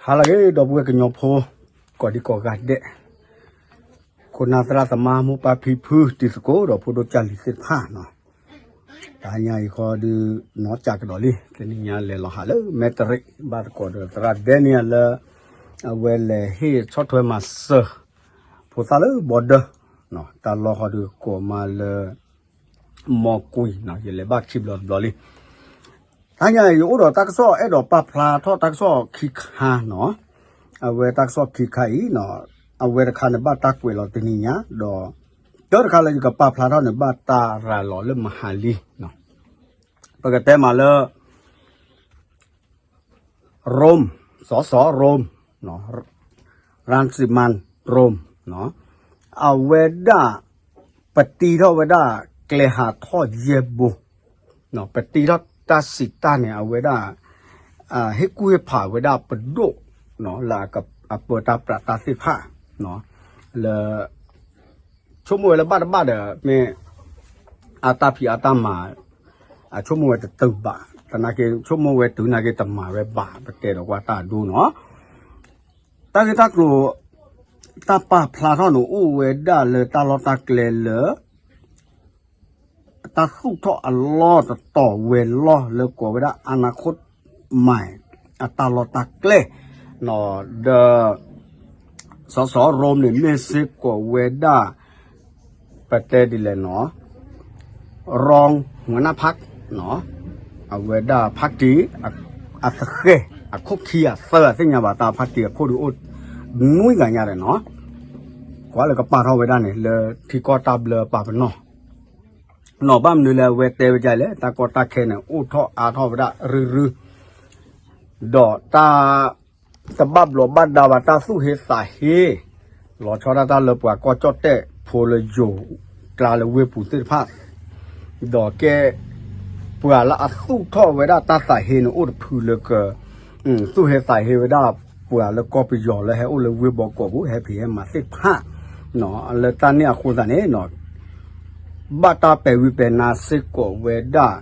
ဟါလၢအဂ့ၤ ဒီပုၢ်ဝဲၢ်ကညီဖိ ကိးဒံကိးဂၤဒဲး, ခိၣ်နၢ်သရၣ်သမါ မိၢ်ပၢ်ဖံဖု တံၤသကိး ဒီးဖိဒိၣ်ကၢ်လံၤသ့ၣ်တဖၣ်နီၤ, တဟါညါအံၤဃီဒုး နီၢ်ကၠးကဒီးလံ တနံၤညါလဲၤလီၤဟးလၢမဲၣ်တရ့း ဘၣ်သကိးဒီးသရၣ်ဒဲနံၣ်လၢ အဝဲလဲၤဟ့ၣ်ဆီၣ်ထွဲမၤစၢၤ ဖိသၣ်လၢ border တၢ်လီၢ်ဃီဒုးကိးမးလၢ မီၢ်ကွံာ်နီၤ ယလဲၤဘၣ်ခံဘျီတဘျီလံ. တဟါညါအံၤ ယအိၣ်ဒီးတၢ်ကစီၣ် အဲၣ်ဒိးပာ်ဖျါထီၣ်တၢ်ကစီၣ်ခံခါနီၤ, အဝဲတၢ်ကစီၣ်ခံခါအံၤနီၤ, အဝဲတခါန့ၣ်ဘၣ်တၢ်ကွဲးလီၤတနံၤညါ ဒီး တၢ်တခါလၢယကပာ်ဖျါထီၣ်န့ၣ် ဘၣ်တၢ်ရၤလီၤလၢမဟါလံနီၤ, ပကတဲမးလၢ Rome စီၤစီၤ Rome နီၤ, Rangsiman Rome နီၤ, အဝဲဒၣ် ပတံထီၣ်ဝဲဒၣ် ကျဲဟးထီၣ်ယဲၢ်ဘိ, ပတံထီၣ်တၢ်စံးတၢ်န့ၣ် အဝဲဒၣ် ဟ့ၣ်ကူၣ်ဟ့ၣ်ဖးဝဲဒၣ်ပဒိၣ် လၢအပၢတၢ်ပြးတၢ်သ့ၣ်တဖၣ် လၢ ဆိကမိၣ်ဝဲလၢဘၣ်တဘၣ်ဒီး မ့ၢ်အတၢ်ဖံးအတၢ်မၤ အဆိကမိၣ်ဝဲတတုၤဘၣ်, သနာ်က့ ဆိကမိၣ်ဝဲတုၤနာ်က့ တမၤဝဲဘၣ် ပတဲဒီးကွၢ်တၢ်ဒိနီၤ, တၢ်ဂ့ၢ်တၢ်ကျိၤ တၢ်ပာ်ဖျါထီၣ်န့ၣ်အိၣ်ဝဲဒၣ်လၢတၢ်လီၢ်တၢ်ကျဲလၢ တၢ်သူၣ်ထီၣ်အလီၢ်တတီၤဝဲၤလီၢ်လၢကိးဝဲဒၣ် အနၢခိၣ်မၤ အတၢ်လီၢ်တၢ်ကျဲ ဒီး စီၤစီၤရိၣ်န့ၣ် မ့ၢ်စ့ၢ်ကီးဝဲဒၣ် ပတဲဒ်လဲၣ်နီၤ ရီၣ် မနၢ်ဖး အဝဲဒၣ်ဖးတံၢ် အသဃဲၢ် အခိၣ်ခံအသၢ အသ့ၣ်ညါဘၣ်တၢ်ဖးတံၢ်အခိၣ်ဒုးအိၣ် နွံဂၤညါဒီးနီၤ ကွၢ်လၢကပာ်ထီၣ်ဝဲဒၣ်န့ၣ် လၢထံကီၢ်တၢ်ဘျၢပာ်ပနီၣ် နီၤ ဘၣ်မနုၤလၢအဝဲတဲဝဲဒ်လဲၣ် တၢ်ကီတၢ်ခဲန့ၣ် အိၣ်ထီၣ်အါထီၣ်ဝဲဒၣ်ရုၢ်ရုၢ် ဒီးတၢ် တဘၣ်ဘျီးဘၣ်ဒါဘၣ်တၢ်သူၣ်ဟ့သးဟ့ လီၤဆီဒၣ်တၢ်လၢပှၤကီၢ်ကၠီၣ်တဲၣ်ဖိလၢယိၤကျါလၢဝ့ၢ်ပူၤသ့ၣ်တဖၣ် ဒီးကဲ ပှၤလၢအသူၣ်ထီၣ်ဝဲဒၣ်တၢ်သးဟ့န့ၣ် အိၣ်တဖုလၢက သူၣ်ဟ့သးဟ့ဝဲဒၣ် ပှၤလၢကီၢ်ပယီၤလၢဟဲအိၣ်လၢဝ့ၢ်ဘီကီးပူၤ ဟဲဖံးဟဲမၤသ့ၣ်တဖၣ် လၢတၢ်န့ၣ်အဃိသတးန့ၣ် ဘၣ်တၢ်ပဲာ်ဝံၤပဲာ်နါစ့ၢ်ကီးဝဲဒၣ်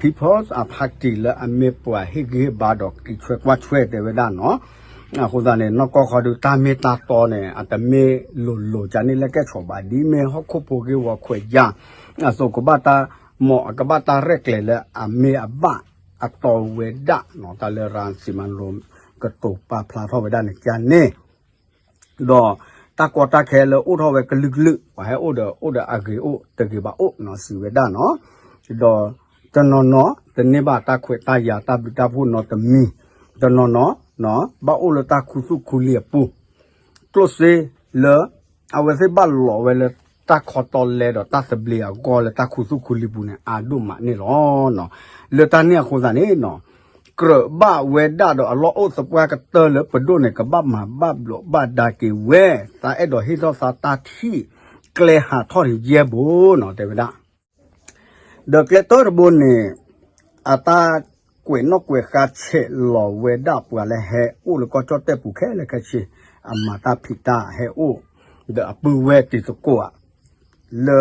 People's Party လၢအမ့ၢ်ပှၤဟ့ၣ်ဂံၢ်ဟ့ၣ်ဘါဒီးက့ၤဆွဲကွၢ်ဆွဲတဲဝဲဒၣ်နီၤ အဃိသတးန့ၣ် နီၢ်ကီၢ်ခီဒုးတၢ်မ့ၢ်တၢ်တီန့ၣ် အတမ့ၢ်လိၤလိၤကန့ၣ်လၢကဲဆိးဘၣ် ဒ်မ့ၢ်ဟီၣ်ခိၣ်ဖိဂ့ၢ်ဝီခွဲးယာ် အသိးကဘၣ်တၢ် မ့ၢ်အကဘၣ်တၢ်ရဲၣ်ကျဲၤလၢအမ့ၢ်အဘၣ်အတီဝဲဒၣ်နီၤ တၢ်လၢ ရၤစံမၣ်ရိၣ် ကတိၤပာ်ဖျါထီၣ်ဝဲဒၣ်န့ၣ်ကန့ၣ် ဒီးတၢ်ကီတၢ်ခဲလၢအိၣ်ထီၣ်ဝဲကလုာ်ကလုာ် ပှၤဟဲအိၣ်ဒီးအိၣ်ဒီးအဂ့ၤအိၣ်တဂ့ၤဘၣ်အိၣ်နီၤ စံးဝဲဒၣ်နီၤ ဒီးတနီၤနီၤ တန့ၢ်ဘၣ်တၢ်ခွဲးတၢ်ယာ်တၢ်ဘျုးတၢ်ဖှိၣ်နီတမံၤ တနီၤနီၤ ဘၣ်အိၣ်လၢတၢ်ခူသူၣ်ခူလံၤအပူၤ ကျိၣ်စ့လၢ အဝဲသ့ၣ်ဘၣ်လီၤဝဲလၢတၢ်ခီတီလဲဒီးတၢ်သဘျ့အဂီၢ်လၢတၢ်ခူသူၣ်ခူလံၤပူၤန့ၣ် အါဒိၣ်မးန့ၣ်လီၤ. လၢတၢ်န့ၣ်အဃိသတးန့ၣ်နီၤ ကြၢးဘၣ်ဝဲဒၣ်ဒီးအလီၢ်အိၣ်သပှၢ်ကတၢၢ်လၢပဒိၣ်န့ၣ် ကဘၣ်မၤဘၣ်ဘျီးဘၣ်ဒါက့ၤဝဲ တၢ်အဲၣ်ဒိးဟ့ၣ်ထီၣ်သးတၢ်ထံၣ် ကျဲဟးထီၣ်န့ၣ်ယဲၢ်ဘိနီၤ တဲဝဲဒၣ် ဒီးကျဲတၢတဘိန့ၣ် အတၢ်ကွဲးနီၣ်ကွဲးဃါဆဲးလီၤဝဲဒၣ်ပှၤလၢဟဲအိၣ်လၢကီၢ်ကၠီၣ်တဲၣ်ပူၤခဲလၢာ်ခဲဆ့ အမၤတၢ်ဖံးတၢ်ဟဲအိၣ် ဒီးအပုၢ်ဝဲၢ်တံၤသကိးဧါ လၢ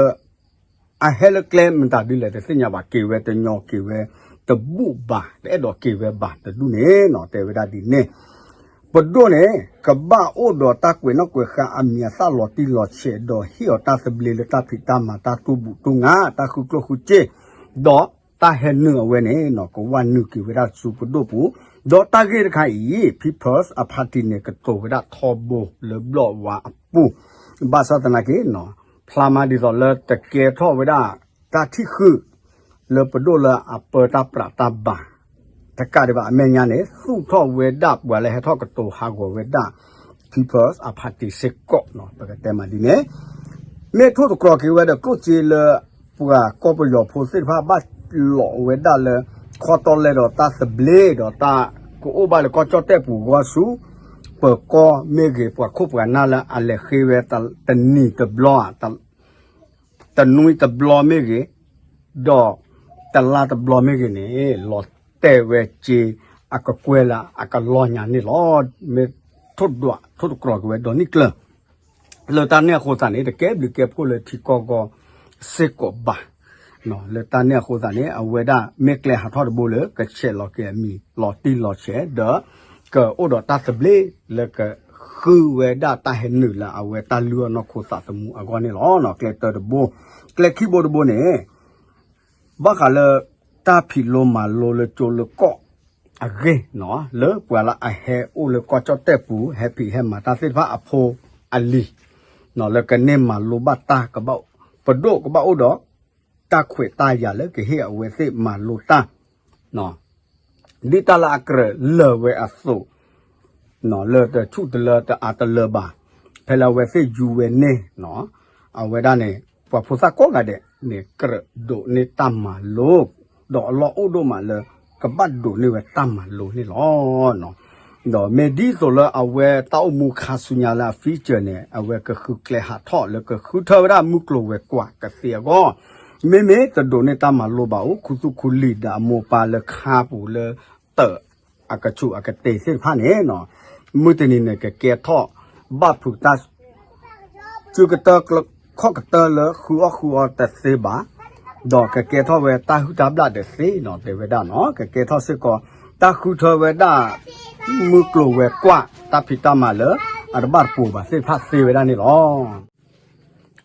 အဟဲလၢကျဲမတၤဒ်လဲၣ်တသ့ၣ်ညါဘၣ် က့ၤဝဲတညီက့ၤဝဲတဘူၣ်ဘၣ် တအဲၣ်ဒိးက့ၤဝဲဘၣ်တဒူၣ်န့ၣ်နီၤ တဲဝဲဒၣ်ဒ်န့ၣ် ပဒိၣ်န့ၣ် ကဘၣ်အိၣ်ဒီးတၢ်ကွဲးနီၣ်ကွဲးဃါအမံၤအသၣ်လီၤတံၢ်လီၤဆဲး ဒီးဟ့ၣ်အီၤတၢ်သဘျ့လၢတၢ်ဖံးတၢ်မၤတၢ်တူၢ်ဘူးတူၢ်ငါ တၢ်ဃုကျိၣ်ဃုစ့ ဒီးတၢ်ဟဲနုာ်အဝဲန့ၣ်နီၤ ကဝၢ်နုာ်က့ၤဝဲဒၣ်ဆူပဒိၣ်ပူၤ ဒီးတၢ်ဂ့ၢ်တခါအံၤ People's Party န့ၣ် ကတိၤဝဲဒၣ်ထီဘိလၢဘျီၣ်ဝါအပူၤ ဘၣ်ဆၣ်သနာ်က့နီၤ ဖျါမးဒ်သိးလၢတကဲထီၣ်ဝဲဒၣ် တၢ်ထံၣ်ဃုာ် လၢပဒိၣ်လၢအပၢတၢ်ပြးတၢ်ဘၣ် တကးဒံးဘၣ်အမဲာ်ညါန့ၣ် သူၣ်ထီၣ်ဝဲဒၣ်ပှၤလၢဟဲထီၣ်ကတိၤဟးဂီၤဝဲဒၣ် People's Party စ့ၢ်ကီးနီၤ ပကတဲမးဒ်န့ၣ် မ့ၢ်ထိၣ်သတြီၤက့ၤဝဲဒီးကျိၣ်စ့လၢ ပှၤကီၢ်ပယီၤဖိသ့ၣ်တဖၣ်ဘၣ်လီၤဝဲဒၣ်လၢ ခီတီလဲဒီးတၢ်သဘျ့ဒီးတၢ် ကအိၣ်ဘၣ်လၢကီၢ်ကၠီၣ်တဲၣ်ပူၤဂီၢ်ဆူ ပၢၤကီၢ်မ့ၢ်ဂ့ၤ ပှၤခိၣ်ပှၤနၢ်လၢအလဲၤဃ့ဝဲတနံၤတဘျီ တနွံတဘျီမ့ၢ်ဂ့ၤ, ဒီးတလါတဘျီမ့ၢ်ဂ့ၤန့ၣ် လီၤတဲာ်ဝဲစ့အကကွဲၢ်လၢအကလီၢ်ညါန့ၣ်လီၤ. မ့ၢ်ထိၣ်ဒွးထိၣ်တြီၤက့ၤဝဲဒီနံၣ်ကျၢၤ လၢတၢ်န့ၣ်အဃိသတးန့ၣ် တကဲဘျုးကဲဖှိၣ်လၢထံကီၢ်ဂီၢ်စ့ၢ်ကီးဘၣ်. လၢတၢ်န့ၣ်အဃိသတးန့ၣ် အဝဲဒၣ်မ့ၢ်ကျဲဟးထီၣ်တဘိလၢ ကဆဲးလီၤက့ၤအမံၤလီၤတံၢ်လီၤဆဲး ဒီး ကအိၣ်ဒီးတၢ်သဘျ့လၢကဃုဝဲဒၣ်တၢ်ဟဲနုာ်လၢအဝဲတၢ်လုၢ်အီၣ်နီၢ်ခိသးသမူအဂီၢ်န့ၣ်လီၤ. ကျဲတၢတဘိ, ကျဲခံဘိတဘိန့ၣ် ဘၣ်ဃးလၢ တၢ်ဖံးလိမၤလိလၢကၠိလၢကီၢ်အဂ့ၢ်, လၢပှၤလၢအဟဲအိၣ်လၢကီၢ်ကၠီၣ်တဲၣ်ပူၤ ဟဲဖံးဟဲမၤတၢ်သ့ၣ်တဖၣ်အဖိအလံၤ, လၢကန့ၢ်မၤလိဘၣ်တၢ် ပဒိၣ်ကဘၣ်အိၣ်ဒီး တၢ်ခွဲးတၢ်ယာ်လၢကဟ့ၣ်အဝဲသ့ၣ်မၤလိတၢ် ဒ်တၢ်လၢအကြၢးလၢာ်ဝဲအသိး, လၢတဆူၣ်တလၢတအါတလၢဘၣ်, ဖဲလၢအဝဲသ့ၣ်ယူၤဝဲန့ၣ်, အဝဲဒၣ်န့ၣ် ပှၤဖိသၣ်ကိးဂၤဒဲးန့ၣ် ကြၢးဒိးန့ၢ်တၢ်မၤလိ, ဒီးအလီၢ်အိၣ်ဒိၣ်မးလၢ ကဘၣ်ဒိးန့ၢ်ဝဲတၢ်မၤလိန့ၣ်လီၤ. ဒီးမ့ၢ်ဒ်သိးလၢအဝဲတၢ်အိၣ်မူခါဆူညါလၢအ future န့ၣ် အဝဲကဃုကျဲဟးထီၣ်လၢကဃုထၢဝဲဒၣ်မုၢ်ကျိၤဝဲၤကွာ်ကသ့အဂီၢ်, မ့မ့ၢ်တဒိးန့ၢ်တၢ်မၤလိဘၣ်အိၣ် ခူသူၣ်ခူလံာ်ဒီးအမိၢ်ပၢ်လၢခါပူၤလၢ တၢးအကဆူးအကတ့ၤသ့ၣ်တဖၣ်န့ၣ်, မုၢ်တနံၤန့ၣ် ကကဲထီၣ်ဘၣ်ဖုးတၢ် စုကတၢၢ်ခီၣ်ကတၢၢ်လၢဃုအီၣ်ဃုအီတသ့ဘၣ်, ဒီးကကဲထီၣ်ဝဲတၢ်ဟုၣ်တၢ်ဘျၣ်ဒီးသ့နီၤ တဲဝဲဒၣ်နီၤ, ကကဲထီၣ်စ့ၢ်ကီး တၢ်ဃုထၢဝဲဒၣ် မုၢ်ကျိၤဝဲၤကွာ် တၢ်ဖံးတၢ်မၤလၢ အတဘၣ်တပိၤဘၣ်သ့ၣ်တဖၣ်သ့ဝဲဒၣ်န့ၣ်လီၤ.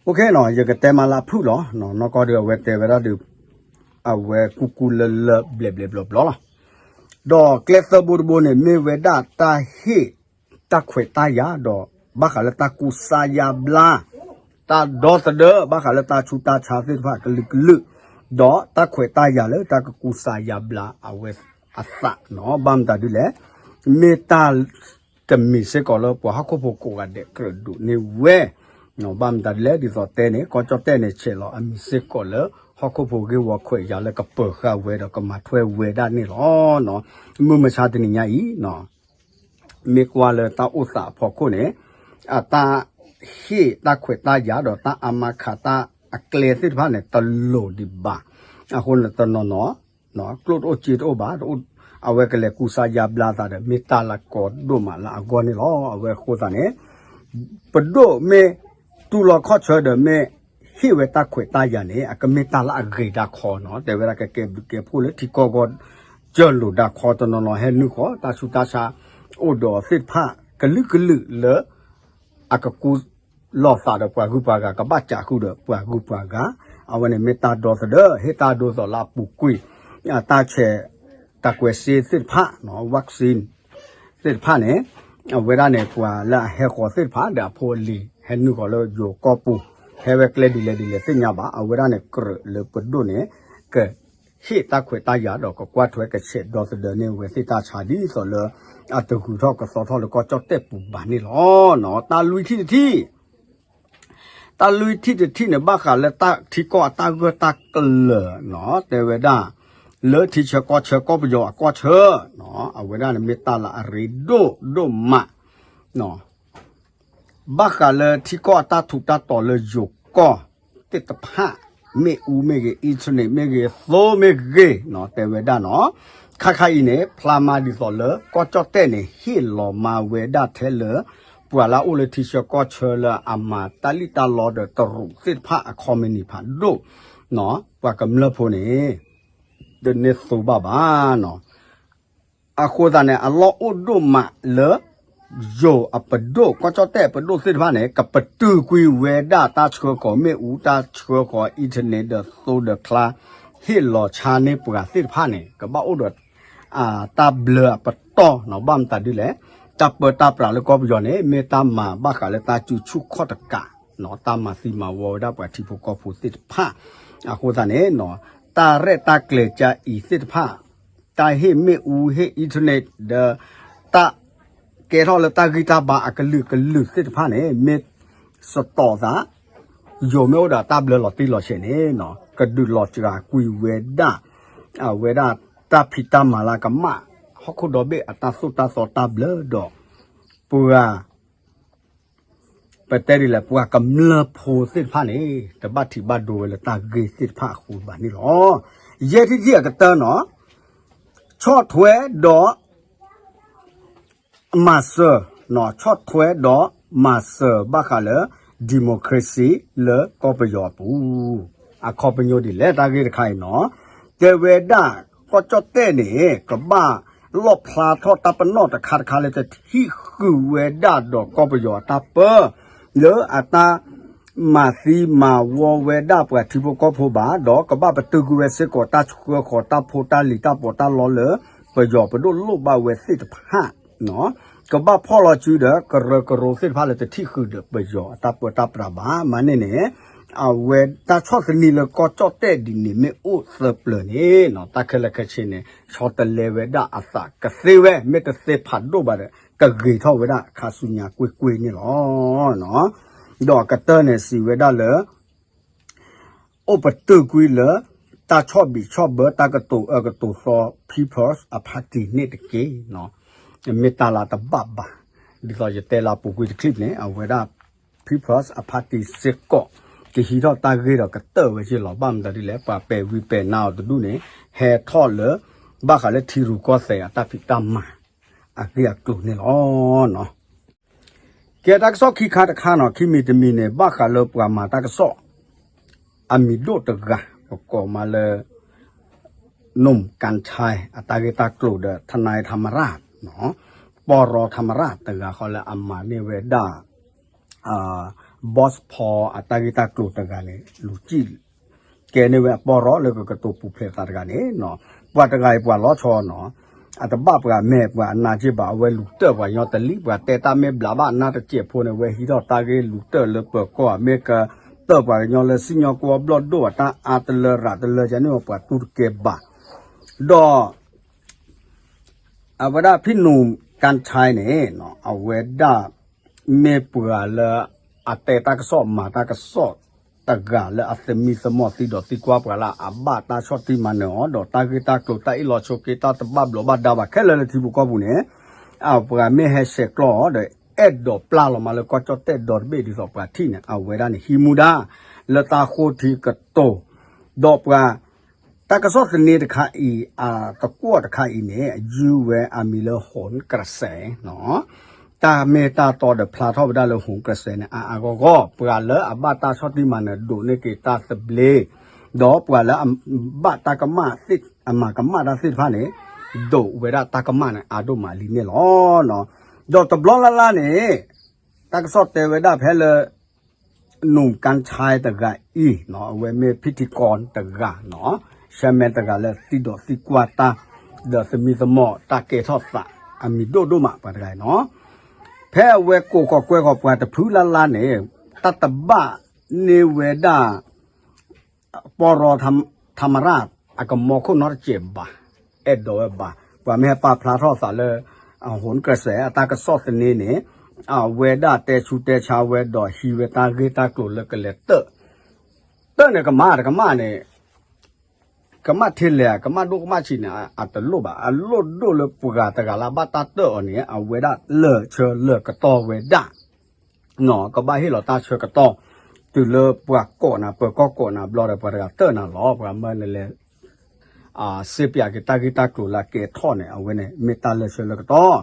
OK နီၤ ယကတဲမးလၢအဖုၣ်လီၤ. နီၢ်ကီၢ်ဒုးအဝဲတဲဝဲဒၣ်ဒီး အဝဲကူကူလၢလၢဘျဲးဘျဲးဘျီဘျီလီၤ. ဒီးကျဲသၢဘိတဘိန့ၣ် မ့ၢ်ဝဲဒၣ်တၢ်ဟ့ၣ် တၢ်ခွဲးတၢ်ယာ်ဒီး ဘၣ်ဃးလၢတၢ်ကူစါယါဘျါ တၢ်ဒီသဒၢ ဘၣ်ဃးလၢတၢ်ဆူးတၢ်ဆါသ့ၣ်တဖၣ်ကလုာ်ကလုာ်, ဒီးတၢ်ခွဲးတၢ်ယာ်လၢတၢ်ကကူစါယါဘျါအဝဲအသးနီၤ ဘၣ်မတၤဒ်လဲၣ်, မ့ၢ်တၢ်တမံၤစ့ၢ်ကီးလၢပှၤဟီၣ်ခိၣ်ဖိကိးဂၤဒဲးကြၢးဒိးန့ၢ်ဝဲ, ဘၣ်မတၤဒ်လဲၣ် ဒ်သိးတဲန့ၣ် ကီၢ်ကၠီၣ်တဲၣ်န့ၣ် ဆဲးလီၤအမံၤစ့ၢ်ကီးလၢ ဟီၣ်ခိၣ်ဖိဂ့ၢ်ဝီခွဲးယာ်လၢကပၢၤဃာ်ဝဲဒီးကမၤထွဲဝဲဒၣ်န့ၣ်လီၤ. မုၢ်မဆါတနံၤညါအံၤ မ့ၢ်ကွၢ်လၢတၢ်အိၣ်သးအဖီခိၣ်န့ၣ် အတၢ်ဟ့ၣ်တၢ်ခွဲးတၢ်ယာ်ဒီးတၢ်အါမးခးတၢ်အကျဲသ့ၣ်တဖၣ်န့ၣ် တလိၤဒံးဘၣ်. အဃိန့ၣ်တနီၤနီၤ ကျိၣ်တအိၣ်စ့တအိၣ်ဘၣ်, အဝဲကလဲၤကူစါယါဘျါသးဒီး မ့ၢ်တၢ်လၢကီဒိၣ်မးလၢအဂီၢ်န့ၣ်လီၤ. အဝဲအဃိသတးန့ၣ် ပဒိၣ်မ့ၢ်တူၢ်လိာ်ခီၣ်ဆၢဒီးမ့ၢ်ဟ့ၣ်ဝဲတၢ်ခွဲးတၢ်ယာ်န့ၣ် အကမ့ၢ်တၢ်လၢအဂ့ၤဒၣ်ခီနီၤ, တဲဝဲဒၣ်ကကဲဘျုးကဲဖှိၣ်လၢထံကီၢ်ဂီၢ် ကၢလိာ်ဒၣ်ခီတနီၤနီၤ ဟဲနုာ်ဃီ တၢ်ဆူးတၢ်ဆါ အိၣ်ဒီးသ့ၣ်တဖၣ် ကလုာ်ကလုာ်လၢ အကကူ လီၤသးဒီးပှၤဂုၤပှၤဂၤ ကဘၣ်စးဃုာ်ဒီးပှၤဂုၤပှၤဂၤ, အဝဲန့ၣ်မ့ၢ်တၢ်ဒီသဒၢ ဟ့ၣ်တၢ်ဒိသိးလၢအပူၤကွံာ် တၢ်ဆဲး တၢ်ကွဲးစ့သ့ၣ်တဖၣ် vaccine သ့ၣ်တဖၣ်န့ၣ် အဝဲဒၣ်န့ၣ် ပှၤလၢအဟဲဃီၤသ့ၣ်တဖၣ်ဒီးအဖိအလံၤ ဟဲနုာ်ဃီၤလၢယိၤကီၢ်ပူၤ ဟဲဝဲကျဲဒ်လဲၣ်ဒ်လဲၣ်သ့ၣ်ညါဘၣ်, အဝဲဒၣ်န့ၣ် ကြၢးလၢပဒိၣ်န့ၣ် က ဟ့ၣ်တၢ်ခွဲးတၢ်ယာ်ဒီးကကွၢ်ထွဲကဆဲးဒီသဒၢန့ၢ်ဝဲသ့ၣ်တၢ်ဆါဒ်သိးလၢ အတဂုၤထီၣ်ကသီထီၣ်လၢကီၢ်ကၠီၣ်တဲၣ်ပူၤဘၣ်န့ၣ်လီၤ. တၢ်လွံၢ်ထံၣ်တထံၣ် တၢ်လွံၢ်ထံၣ်တထံၣ်န့ၣ် ဘၣ်ဃးလၢတၢ်ထံကီၢ်အတၢ်ဂၢၢ်တၢ်ကျၢၤနီၤ တဲဝဲဒၣ် လၢထံဆၢကီၢ်ဆၢကီၢ်ပယီၤအကီၢ်ဆၢနီၤ အဝဲဒၣ်န့ၣ်မ့ၢ်တၢ်လၢအရ့ဒိၣ်ဒိၣ်မးနီၤ ဘၣ်ဃးလၢထံကီၢ်အတၢ်ထူးတၢ်တီၤလၢယိၤကီၢ်သ့ၣ်တဖၣ် မ့ၣ်အူမ့ၢ်ဂ့ၤ internet မ့ၢ်ဂ့ၤ သိမ့ၢ်ဂ့ၤနီၤ တဲဝဲဒၣ်နီၤ ခါခါအံၤန့ၣ် ဖျါမးဒ်သိးလၢကီၢ်ကၠီၣ်တဲၣ်န့ၣ် ဟ့ၣ်လီၤမၤဝဲဒၣ်ထဲလၢ ပှၤလၢအအိၣ်လၢထံဆၢကီၢ်ဆၢလၢအမၤတၢ်လံၣ်တၢ်လီဒီးတရူးသ့ၣ်တဖၣ်အ company ဖးဒိၣ်နီၤ ပှၤကမျၢၢ်ဖိန့ၣ် တန့ၢ်သိဘၣ်ဘၣ်နီၤ အဃိသတးန့ၣ် အလီၢ်အိၣ်ဒိၣ်မးလၢ ယိၤအပဒိၣ် ကီၢ်ကၠီၣ်တဲၣ်အပဒိၣ်သ့ၣ်တဖၣ်န့ၣ် ကပတုာ်ကွံာ်ဝဲဒၣ်တၢ်ဆှၢဃီၤမ့ၣ်အူ တၢ်ဆှၢဃီၤ internet ဒီးသိဒီးချါ ဟ့ၣ်လီၤဆါန့ၢ်ပှၤသ့ၣ်တဖၣ်န့ၣ် ကဘၣ်အိၣ်ဒီး တၢ်ဘျၢအပတီၢ်နီၤ ဘၣ်မတၤဒ်လဲၣ် တၢ်ပၢတၢ်ပြးလၢကီၢ်ပယီၤန့ၣ် မ့ၢ်တၢ်မၤဘၣ်ဃးလၢတၢ်စုဆူၣ်ခီၣ်တကးနီၤ တၢ်မၤသံမၤဝီဝဲဒၣ်ပှၤထံဖိကီၢ်ဖိသ့ၣ်တဖၣ် အဃိသတးန့ၣ်နီၤ တၢ်ရဲၣ်တၢ်ကျဲၤကါအံၤသ့ၣ်တဖၣ် တၢ်ဟ့ၣ်မ့ၣ်အူ ဟ့ၣ် internet ဒီး တၢ်ကဲထီၣ်လၢတၢ်ဂံၢ်တၢ်ဘါအကလုာ်ကလုာ်သ့ၣ်တဖၣ်န့ၣ် မ့ၢ်စတီၤသး ယိၤမ့ၢ်အိၣ်ဒီးတၢ်ဘျၢလီၤတံၢ်လီၤဆဲးန့ၣ်နီၤ ကဒုးလီၤစှၤကွံာ်ဝဲဒၣ် အဝဲဒၣ်တၢ်ဖံးတၢ်မၤလၢကမၣ် ဟီၣ်ခိၣ်ဒီဘ့ၣ်အတၢ်သိၣ်တၢ်သီတၢ်ဘျၢဒီး ပှၤ ပတဲဒ်လဲၣ် ပှၤကမျၢၢ်ဖိသ့ၣ်တဖၣ်န့ၣ် တဘၣ်ထံးဘၣ်ဒိဝဲလၢတၢ်ဂ့ၢ်သ့ၣ်တဖၣ်အဃိဘၣ်န့ၣ်လီၤ. ယဲၢ်ထံၣ်တထံၣ်အကတၢၢ်နီၤ ဆီၣ်ထွဲဒီး မၤစၢၤ ဆီၣ်ထွဲဒီးမၤစၢၤဘၣ်ဃးလၢ democracy လၢကီၢ်ပယီၤအပူၤ အခီပညီဒ်လဲၣ်တၢ်ဂ့ၢ်တခါအံၤနီၤ တဲဝဲဒၣ် ကီၢ်ကၠီၣ်တဲၣ်န့ၣ် ကဘၣ် လီၣ်ဖျါထီၣ်တၢ်ပနီၣ်တခါတခါလၢတထံၣ်ဃုာ်ဝဲဒၣ်ဒီးကီၢ်ပယီၤအတၢ်ပၢ လၢအတၢ်မၤသံမၤဝီဝဲဒၣ်ပှၤထံဖိကီၢ်ဖိဘၣ်, ဒီးကဘၣ်ပတုာ်ကွံာ်ဝဲစ့ၢ်ကီးတၢ်ဆှၢဃီၤတၢ်ဖိတၢ်လံၤတၢ်ပီးတၢ်လီလၢ ပယီၤပဒိၣ်လိၣ်ဘၣ်ဝဲသ့ၣ်တဖၣ် ကဘၣ်ဖီၣ်လီၤစုဒီးကရၢကရိသ့ၣ်တဖၣ်လၢတထံၣ်ဃုာ်ဒီးပယီၤအတၢ်ပၢတၢ်ပြးဘၣ်. မၤန့ၢ်န့ၣ် အဝဲတၢ်ဆီၣ်သနံးလၢကီၢ်ကၠီၣ်တဲၣ်ဒ်န့ၣ်မ့ၢ်အိၣ်သၢပျၢၤန့ၣ် တၢ်ခဲလၢာ်ခဲဆ့န့ၣ် ဆီတလဲဝဲဒၣ်အသးကသ့ဝဲ မ့ၢ်တသ့ဖးဒိၣ်ဘၣ်ဒီး ကဂ့ၤထီၣ်ဝဲဒၣ်ခါဆူညါကွ့ၢ်ကွ့ၢ်န့ၣ်လီၤ. ဒီးအကတၢၢ်န့ၣ်စံးဝဲဒၣ်လၢ အိၣ်ပတုာ်ကွံာ်လၢ တၢ်ဆီၣ်ဘံၣ်ဆီၣ်ဘၢတၢ်ကတိၤအၢကတိၤသီ People's အ Party န့ၣ်တက့ၢ်. မ့ၢ်တၢ်လၢတဘၣ်ဘၣ်. ဒ်သိးယတဲလၢအပူၤကွံာ်တချံၣ်န့ၣ် အဝဲဒၣ် People's အ Party စ့ၢ်ကီး ကဟံးထီၣ်တၢ်ဂ့ၢ်ဒီးကတၢၢ်ဝဲက့ၤလီၤ. ဘၣ်မတၤဒ်လဲၣ် ပှၤပဲာ်ဝံၤပဲာ်နါအီၤတဒူၣ်န့ၣ် ဟဲထီၣ်လၢ ဘၣ်ဃးလၢထံရူၢ်ကီၢ်သဲးအတၢ်ဖံးတၢ်မၤ အဂ့ၢ်အကျိၤန့ၣ်လီၤ. ကဲတၢ်ကစီၣ်ခံခါတခါနီၤ ခံမံၤတမံၤန့ၣ် ဘၣ်ဃးလၢပှၤမၤတၢ်ကစီၣ် အမံၤဒိၣ်တဂၤ ပကိးမးလၢ နူၢ်ကၣ်ဆဲ အတၢ်ဂ့ၢ်တၢ်ကျိၤဒီး ထနၢၤထမရၣ် ပီၢ်ရီထမရၣ်တဂၤဃီလၢအမၤန့ၢ်ဝဲဒၣ် ဘီၣ်ဖီ အတၢ်ဂ့ၢ်တၢ်ကျိၤတဂၤန့ၣ် လူၤကံၣ် ကဲန့ၢ်ဝဲအပီၢ်ရီလၢကကတိၤပူၤဖျဲးသးတဂၤန့ၣ် ပှၤတဂၤအံၤပှၤလီၤဆီနီၤ အတဘၣ်ပှၤမဲာ်ပှၤအနါက့ၢ်ဘၣ် အဝဲလူၤတၢၢ်ပှၤကညီတလံၣ် ပှၤတဲတၢ်မ့ၢ်ဘျးဘၣ်နါတစဲးဖိန့ၣ် အဝဲဟံးထီၣ်တၢ်ဂ့ၢ်လူၤတၢၢ်လၢပၢၤကီၢ် မ့ၢ်ကတၢၢ်ပှၤကညီလၢစံၣ်ညီၣ်ကွီၢ်ဘျီၣ်ဒိၣ်အတၢ်အါတလၢရးတလၢကန့ၢ်ပှၤတူၢ်တကဲဘၣ် ဒီး အဝဲဒၣ်ဖံနူၢ်ကၣ်ဆဲန့ၣ် အဝဲဒၣ် မ့ၢ်ပှၤလၢ အတဲတၢ်ကစီၣ်မၤတၢ်ကစီၣ်တဂၤလၢအသမံသမိးသံဒီးသံကွၢ်ပှၤလၢအဘၣ်တၢ်ဆီၣ်တံၢ်မၤနၢၤအီၤ ဒီးတၢ်ဂ့ၢ်တၢ်ကျိၤတၢ်အ့ၣ်လိာ်ဆိးက့တၢ်တဘၣ်ဘျီးဘၣ်ဒါဘၣ်ခဲလၢာ်လၢထံဖိကီၢ်ဖိန့ၣ် အပှၤမ့ၢ်ဟဲဆဲးကျိးအီၤဒီးအဲၣ်ဒိးပျၢ်လီၤမးလၢကီၢ်ကၠီၣ်တဲၣ်ဒီတဘ့ၣ်ဒ်သိးပှၤထံၣ်န့ၣ် အဝဲဒၣ်န့ၣ် ဟံးမူဒါ လၢတၢ်ဃိထံကတိၤ ဒီးပှၤ တၢ်ကစီၣ်သန့တခါအံၤ အသကွီၢ်တခါအံၤန့ၣ် အယုၢ်ဝဲအမံၤလၢ ဟုၣ်ကရစဲး တၢ်မ့ၢ်တၢ်တီဒီးဖျါထီၣ်ဝဲဒၣ်လၢ ဟုၣ်ကရစဲး န့ၣ် အါအါဂီၢ်ဂီၢ် ပှၤလၢအဘၣ်တၢ်ဆီၣ်တံၢ်မၤနၢၤဒိးန့ၢ်က့ၤတၢ်သဘျ့ ဒီးပှၤလၢအဘၣ်တၢ်ကမၣ်သ့ၣ် အမၤကမၣ်တၢ်သ့ၣ်တဖၣ်န့ၣ် ဒိးဝဲဒၣ်တၢ်ကမၣ်န့ၣ် အါဒိၣ်မးလံန့ၣ်လီၤ. ဒီးတဘျီလၢ်လၢ်န့ၣ် တၢ်ကစီၣ်တဲဝဲဒၣ်ဖဲလၢ နူၢ်ကၣ်ဆဲတဂၤအံၤ အဝဲမ့ၢ်ဖံထံကီတဂၤနီၤ ဆၢမ့ၢ်တဂၤလၢသံဒိးသံကွၢ်တၢ် ဒီးသမံသမိးတၢ်ကဲထီၣ်သး အမံၤဒိၣ်ဒိၣ်မးပှၤတဂၤအံၤနီၤ ဖဲအဝဲကိးကီးကွဲကီးပှၤတဖုလၢ်လၢ်န့ၣ် တၢ်တဘၣ်န့ၢ်ဝဲဒၣ် ပီၢ်ရီထါမရၣ် အကမီခိၣ်နီတစဲးဘၣ် အဲၣ်ဒိးဝဲဘၣ် ပှၤမ့ၢ်ဟဲပာ်ဖျါထီၣ်သးလၢ အဟိၣ်ကရစဲး အတၢ်ကစီၣ်သန့န့ၣ် အဝဲဒၣ်တဲဆူတဲဆါဝဲဒီးဟံးဝဲတၢ်ဂ့ၢ်တၢ်ကျိၤလၢကလဲၤတၢၢ် တၢၢ်န့ၣ်ကမၣ်တကမၣ်န့ၣ် ကမၣ်ထဲလဲၣ် ကမၣ်ဒိၣ်ကမၣ်ဆံးန့ၣ် အတလိၣ်ဘၣ် အလိၣ်ဒိၣ်လၢပှၤတဂၤလၢဘၣ်တၢ်တၢၢ်အီၤန့ၣ် အဝဲဒၣ်လၢာ်ဆၢလၢာ်ကတီၢ်ဝဲဒၣ် ကဘၣ်ဟ့ၣ်လီၤတၢ်ဆၢကတီၢ် တုၤလၢပှၤကိးနၤ ပၢၤကီၢ်ကိးနၤဘျီဒီး ပှၤတဂၤတၢၢ်နၤလီၤ ပှၤမၢနလဲၤ စ့ပၠးက့ၤတၢ်ဂ့ၢ်တၢ်ကျိၤလၢအကဲထီၣ်န့ၣ် အဝဲန့ၣ် မ့ၢ်တၢ်လၢာ်ဆၢလၢာ်ကတီၢ်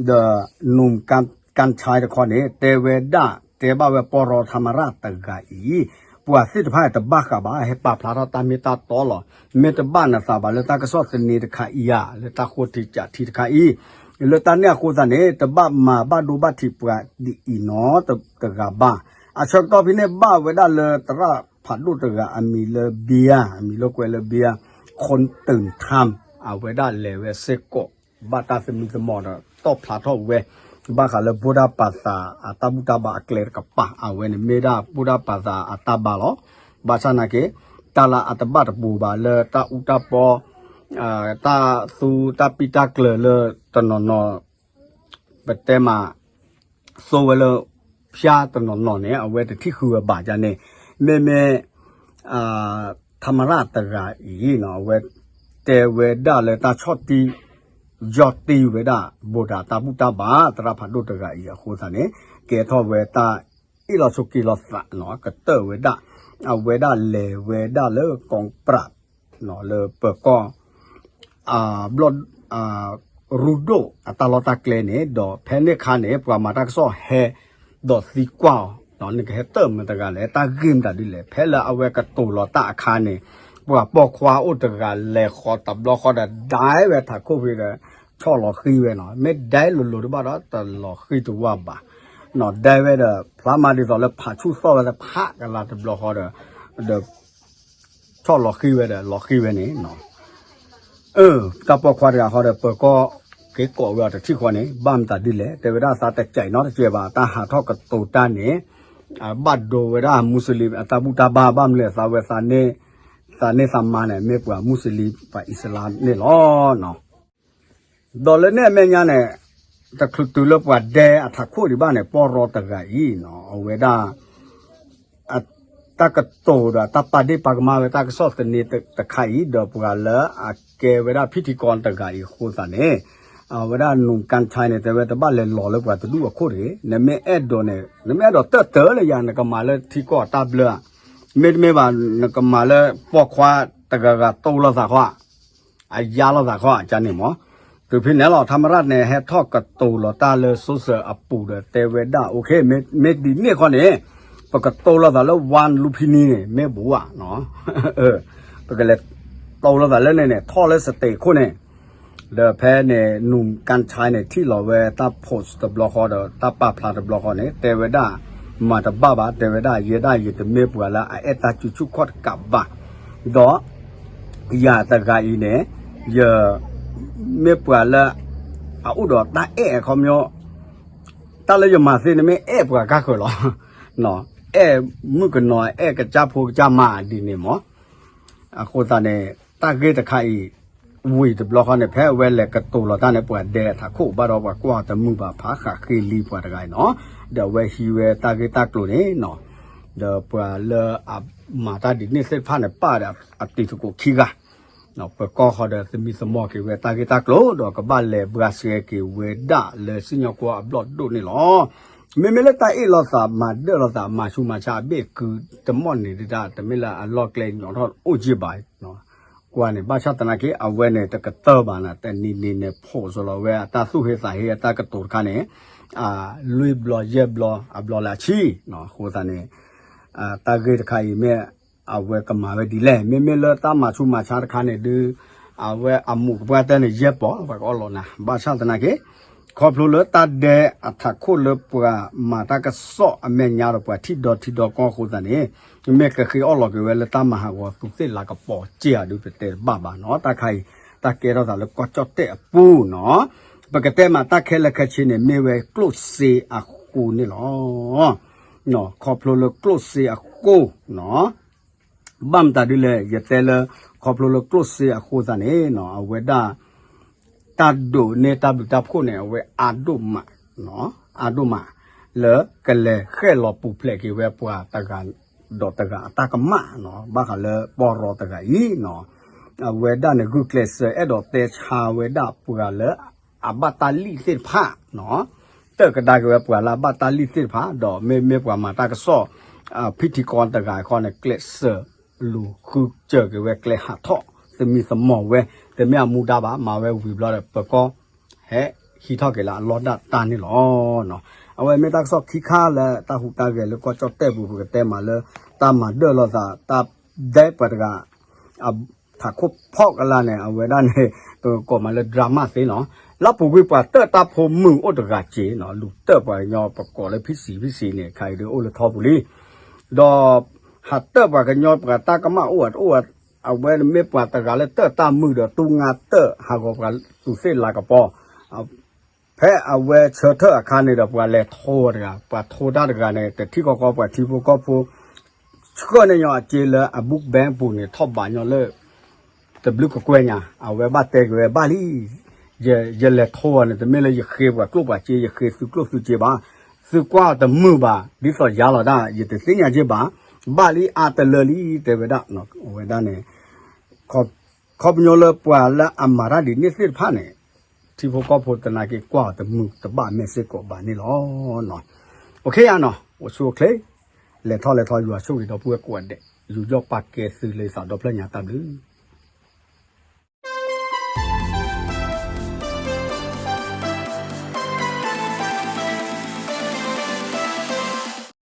ဒီး နူၢ်ကၣ်ဆဲတခီန့ၣ် တဲဝဲဒၣ် တဲဘၣ်ဝဲပီၢ်ရီထါမရၣ်တဂၤအံၤ ပှၤသ့ၣ်တဖၣ်တဘၣ်ဃးဘၣ် ဟဲပာ်ဖျါထီၣ်တၢ်မ့ၢ်တၢ်တီလီၤ မ့ၢ်တဘၣ်နသးဘၣ်လၢတၢ်ကစီၣ်သန့တခါအံၤဧါ လၢတၢ်ဃိထံကးထံတခါအံၤ လၢတၢ်န့ၣ်အဃိသတးန့ၣ် တဘၣ်မၤဘၣ်ဒိဘၣ်ထံးပှၤဒ်အံၤနီတဂၤဘၣ် အဆၢကတီၢ်ဖဲန့ၣ်ဘၣ်ဝဲဒၣ်လၢသရၣ်ဖးဒိၣ်တဂၤအမံၤလၢဘံယၤ အမံၤလၢကွဲးလၢဘံယၤ ခိၣ်တုၣ်ထၣ် အဝဲဒၣ်လဲၤဝဲစ့ၢ်ကီး ဘၣ်တၢ်သမံသမိးဒီးတီၣ်ဖျါထီၣ်ဝဲ ဘၣ်ဃးလၢဗုဒ္ဓဘာသာ အတၢ်ဘူၣ်တၢ်ဘါအကျဲတကပၤ အဝဲန့ၣ်မ့ၢ်ဒၣ်ဗုဒ္ဓဘာသာ အတၢ်ဘါလီၤ ဘၣ်ဆၣ်နာ်က့ တၢ်လၢအတဘၣ်တပူၤဘၣ်လၢတၢ်အူတၢ်ပီ တၢ်သူတၢ်ပံးတၢ်ကျၢၤလၢတနီၤနီၤ ပတဲမး သိဝဲလၢ ဖၠါတနီၤနီၤန့ၣ် အဝဲတထံၣ်ဃုာ်ဝဲဘၣ်ယါန့ၣ် မ့မ့ၢ် ထါမရၣ်တဂၤအံၤ အဝဲတဲဝဲဒၣ်လၢတၢ်ဆီၣ်တံၢ် ယီၢ်တံၢ်ဝဲဒၣ် ဗုဒ္ဓ တၢ်ဘူၣ်တၢ်ဘါ သရၣ်ဖးဒိၣ်တဂၤအံၤအဃိသတးန့ၣ် ကဲထီၣ်ဝဲတၢ်အ့ၣ်လိာ်ဆိးက့လိာ်သး ကတၢၢ်ဝဲဒၣ် အဝဲဒၣ်လဲၤဝဲဒၣ်လၢကီၢ်ပြး လၢပၢၤကီၢ် ဘျီၣ် ရူဒိၣ်အတၢ်လီၢ်တၢ်ကျဲန့ၣ် ဒီးဖဲန့ၣ်အခါန့ၣ် ပှၤမၤတၢ်ကစီၣ်ဟဲ ဒီးသံကွၢ်အီၤ နကဟဲတၢၢ်မတၤတဂၤလဲၣ် တၢ်ဂ့ၢ်မတၤဒ်လဲၣ် ဖဲလၢအဝဲကတိၤလီၤတၢ်အခါန့ၣ် ပှၤပိာ်ခွါအိၣ်တဂၤလဲၤဃီၤတဘျီဃီဒီး ဒါဝဲထးခိၣ်ဖံဒီး ဆီၣ်လီၤဃံဝဲနီၤ, မ့ၢ်ဒဲလိၤလိၤတဘၣ်ဒီး တလီၤဃံတဝၢ်ဘၣ်နီၤ, ဒဲဝဲဒီး ဖျါမးဒ်သိးလၢဖးဆူၣ်သီၣ်ဝဲသဖးကလၤတဘျီဃီဒီး ဒီး ဆီၣ်လီၤဃံဝဲဒီး လီၤဃံဝဲန့ၣ်နီၤ. အၢ တၢ်ပိာ်ခွါတဂၤဃီဒီး ပၢၤကီၢ်က့ၤကိးဝဲအီၤတထံၣ်ဃီန့ၣ် ဘၣ်မတၤဒ်လဲၣ်, တဲဝဲဒၣ်သးတကဲးနီတကဲးဘၣ်, တၢ်ဟးထီၣ်ကတိၤတၢ်န့ၣ် ဘၣ်ဒိဝဲဒၣ်မူစလံအတၢ်ဘူၣ်တၢ်ဘါ, ဘၣ်မနုၤလဲၣ်သးဝဲ သးန့ၢ်သးမါန့ၣ် မ့ၢ်ပှၤမူစလံ ပှၤအံၣ်စလါန့ၣ်လီၤနီၤ. ဒီးလၢန့ၣ်အမဲာ်ညါန့ၣ် တချုးတုၤလၢပှၤဒဲအထးခိၣ်ဒံးဘၣ်န့ၣ် ပီၢ်ရီတဂၤအံၤနီၤ အဝဲဒၣ် တၢ်ကတိၤဒီးတၢ်ပာ်ဒ့ၣ်ပာ်ကမၣ်ဝဲတၢ်ကစီၣ်သန့တခါအံၤ ဒီးပှၤလၢအကဲဝဲဒၣ်ဖံထံကီတဂၤအံၤအဃိသတးန့ၣ် အဝဲဒၣ်နူၢ်ကၣ်ခၠါန့ၣ် တဲဝဲတဘၣ်လဲၤလီၤလၢပှၤတဒူၣ်အခိၣ်တဂ့ၤ, နမ့ၢ်အဲၣ်ဒိးန့ၣ် နမ့ၢ်အဲၣ်ဒိးတၢၢ်တၢၢ်လၢယၤ နကမၤလၢထံကီၢ်အတၢ်ဘျၢဧါ, မ့တမ့ၢ်ဘၣ် နကမၤလၢပိာ်ခွါတဂၤဂၤတိၢ်လိာ်သးဃီဧါ အယါလိာ်သးခီအကန့ၣ်မး, တုၤဖဲန့ၣ်လီၤ ထါမရၣ်န့ၣ် ဟဲထီၣ်ကတိၤလီၤတၢ်လၢစိစၢၤအပူၤဒီးတဲဝဲဒၣ် အိၣ်ခ့ မ့ၢ်ဒ်န့ၣ်ဃီန့ၣ် ပကတိၢ်လိာ်သးလၢ ဝါလူဖံနံန့ၣ် မ့ၢ်ဘူးဧါနီၤ, ပကလဲၤတိၢ်လိာ်သးလၢန့ၣ်န့ၣ် ထီၣ်လၢ stage ခိၣ်န့ၣ် ဒီးဖဲန့ၣ် နူၢ်ကၣ်ခၠါန့ၣ် ထံၣ်လီၤဝဲတၢ် post တဘျီဃီဒီး တၢ်ပာ်ဖျါတဘျီဃီန့ၣ် တဲဝဲဒၣ် မၤတဘၣ်ဘၣ်, တဲဝဲဒၣ် ယဲဒၣ်ယတမ့ၢ်ပှၤလၢအအဲၣ်တၢ်စုဆူၣ်ခီၣ်တကးဘၣ်, ဒီး ယၤတဂၤအံၤန့ၣ် ယ မ့ၢ်ပှၤလၢ အအိၣ်ဒီးတၢ်အဲၣ်အခီပညီ, တၢ်လၢယမၤသ့န့ၣ်မ့ၢ်အဲၣ်ပှၤကါဃၢၤလီၤ, အဲၣ်မုၣ်ကနီၤ အဲၣ်ကစၢ်ဖိကစၢ်မါဒ်န့ၣ်မး, အဃိသတးန့ၣ် တၢ်ဂ့ၢ်တခါအံၤ ဝံၤတဘျီဃီန့ၣ် ဖဲအဝဲလဲၤကတိၤလီၤတၢ်န့ၣ် ပှၤဒဲအထးခိၣ်ဘၣ်ဒီးပှၤကွၢ်တမုာ်ဘၣ် ဖးဃးဃ့လံပှၤတဂၤအံၤနီၤ, ဒီးအဝဲဟံးဝဲတၢ်ဂ့ၢ်တၢ်ကျိၤန့ၣ်နီၤ, ဒီးပှၤလၢအမၤတၢ်ဒ်န့ၣ်သ့ၣ်တဖၣ်န့ၣ် ပာ်ဒီးအတံၤသကိးခံဂၤ ပၢၤကီၢ်ဃီဒီးသမံသမိးက့ၤဝဲတၢ်ဂ့ၢ်တၢ်ကျိၤ ဒီးကဘၣ်လဲၤဘှါဆှဲက့ၤဝဲဒၣ်လၢစံၣ်ညီၣ်ကွီၢ်အဘျီၣ်ဒိၣ်န့ၣ်လီၤ. မ့မ့ၢ်လၢတၢ်အ့ၣ်လိာ်သး မၤဒၢၣ်လိာ်သး မၤဆူးမၤဆါအဘ့ၣ်ကုတမီၣ်န့ၣ်ဒၣ် တမ့ၢ်လၢအလီၢ်ကျဲညီထီၣ်အိၣ်က့ဘၣ် ကွၢ်န့ၣ် ဘၣ်ဆၣ်သနာ်က့ အဝဲန့ၣ် တကတၢၢ်ဘၣ်နၤ တနံၤနံၤန့ၣ် ဖိးစလီၤဝဲအတၢ်သူၣ်ဟ့သးဟ့အတၢ်ကတိၤတခါန့ၣ် လွံၢ်ဘျီယဲၢ်ဘျီ အဘျီလၢအဆံ အဃိသတးန့ၣ် တၢ်ဂ့ၢ်တခါအံၤမ့ၢ် အဝဲကမၤဝဲဒ်လဲၣ်, မ့မ့ၢ်လၢတၢ်မၤဆူးမၤဆါတခါန့ၣ်ဒုး အဝဲအမူးကပှၢ်တၢၢ်န့ၣ် ယဲၢ်ပီၢ် ပှၤကအီၣ်လီၤနၤ, ဘၣ်ဆၣ်သနာ်က့ ခီဖျိလၢတၢ်ဒဲအထးခိၣ်လၢပှၤမၤတၢ်ကစီၣ်အမဲာ်ညါဒီးပှၤထံၣ်ဒီထံဒီကီၢ်အဃိသတးန့ၣ် မ့ၢ်ကဃ့အီၣ်လီၤက့ၤဝဲလၢတၢ်မၤဟးဂီၤသူးသ့ၣ်လၤကပီၤက့ဧါဒုး ပတဲတဘၣ်ဘၣ်နီၤ, တၢ်ခါအံၤ တၢ်ကဲထီၣ်သးလၢကီၢ်ကၠီၣ်တဲၣ်အပူၤနီၤ, ပကတဲမးတၢ်ခဲလၢာ်ခဲဆ့န့ၣ် မ့ၢ်ဝဲကျိၣ်စ့အဃိန့ၣ်လီၤ. ခီဖျိလၢကျိၣ်စ့အဃိနီၤ ဘၣ်မတၤဒ်လဲၣ် ယတဲလၢ ခီဖျိလၢကျိၣ်စ့အဃိသတးန့ၣ်နီၤ အဝဲဒၣ် တၢ်ဒိးန့ၢ်တၢ်ဘျုးတၢ်ဖှိၣ်န့ၣ် အဝဲအါဒိၣ်မး အါဒိၣ်မး လၢကလဲၤဃဲၣ်လီၤပူၤဖျဲးက့ၤဝဲပှၤတဂၤဒီးတဂၤအတၢ်ကမၣ်နီၤ ဘၣ်ဃးလၢပီၢ်ရီတဂၤအံၤနီၤ အဝဲဒၣ်န့ၣ် ဂုာ်ကျဲးစၢးအဲၣ်ဒိးတဲဆါဝဲဒၣ်ပှၤလၢအဘၣ်တၢ်လံၣ်သ့ၣ်တဖၣ်နီၤ တၢ်ကဒါက့ၤဝဲပှၤလၢအဘၣ်တၢ်လံၣ်သ့ၣ်တဖၣ် ဒီးမ့မ့ၢ်ပှၤမၤတၢ်ကစီၣ် ဖံထံကီတဂၤအဃိန့ၣ် ကျဲးစၢးလူၤဃုစၢၤက့ၤဝဲကျဲဟးထီၣ် သမံသမိးဝဲ တမ့ၢ်အမူဒါဘၣ် မၤဝဲဝံၤဘျီဒီး ပၢၤကီၢ် ဟဲဟံးထီၣ်က့ၤလၢအလီၢ်ဒၣ်တၢ်န့ၣ်လီၤ. အဝဲမ့ၢ်တၢ်ကစီၣ်ခံခါလၢတၢ်ဟူးတၢ်ဂဲၤလၢကီၢ်ကၠီၣ်တဲၣ်ပူၤ ပကတဲမးလၢ တၢ်မၤဒၢၣ်လိာ်သး တၢ်ဒဲပှၤတဂၤ ထးခိၣ်ဖီၣ်ကလါန့ၣ် အဝဲဒၣ်န့ၣ် ပကကိးမးလၢ drama သ့နီၤ လၢပူၤကွံာ်ပှၤတၢၣ်တၢ်ဖိမုၣ်အိၣ်တဂၤက့ၤနီၤ လူၤတၢၣ်ပှၤကညီ ပကိးလၢ ဖံစံ ဖံစံန့ၣ် ခါအံၤဒုးအိၣ်လၢထီပူၤလံ ဒီး ဟးတၢၣ်ပှၤကညီပှၤတၢ်ကမၣ်အိၣ်အတအိၣ် အဝဲမ့ၢ်ပှၤတဂၤလၢတၢၣ်တၢ်မုာ်ဒီး တူၢ်ငါတၢၣ်ဟးဂီၤပှၤသူးသ့ၣ်လၤကပီၤ ဖဲအဝဲဆၢထၢၣ်အခါန့ၣ်ဒီး ပှၤလဲၤထိတဂၤ ပှၤထိတၢ်တဂၤန့ၣ် တထံၣ်ကီကီ ပှၤထံဖိကီၢ်ဖိ ဆှၢန့ၢ်ညီအစ့လၢအ book bank ပူၤန့ၣ် ထီၣ်ဘးညီလၢ တဘျုးကကွဲၢ်ညါ အဝဲဘၣ်တဲက့ၤဝဲဘၣ်လံ ယလဲၤထိအီၤန့ၣ် တမ့ၢ်လၢယဃ့ပှၤကျိၣ်ပှၤစ့ ယဃ့သုကျိၣ်သုစ့ဘၣ် သုကွၢ်တမုာ်ဘၣ် ဒ်သိးယၤလီၤဒၣ် ယတသ့ၣ်ညါက့ဘၣ် ဘၣ်လံအါတလၢလံ တဲဝဲဒၣ် အဝဲဒၣ်န့ၣ် ခီပညီလၢပှၤလၢအမၤတၢ်ဒ်န့ၣ်သ့ၣ်တဖၣ်န့ၣ် ထံဖိကီၢ်ဖိသနာ်က့ ကွၢ်အီၤတမုာ်တဘၣ်မဲာ်စ့ၢ်ကီးဘၣ်န့ၣ်လီၤ. အိၣ်ခ့ဧါနီၤ အိၣ်ဆူၣ်အိၣ်ချ့ လဲၤထီၣ်လဲၤထီ ယွၤဆိၣ်ဂ့ၤဒီပုၢ်ဝဲၢ်ကိးဂၤဒဲး ယူးယီၣ်ပာ်ကဲသုလၢသးဒီဖျၢၣ်ညါတၢ်ဘျုး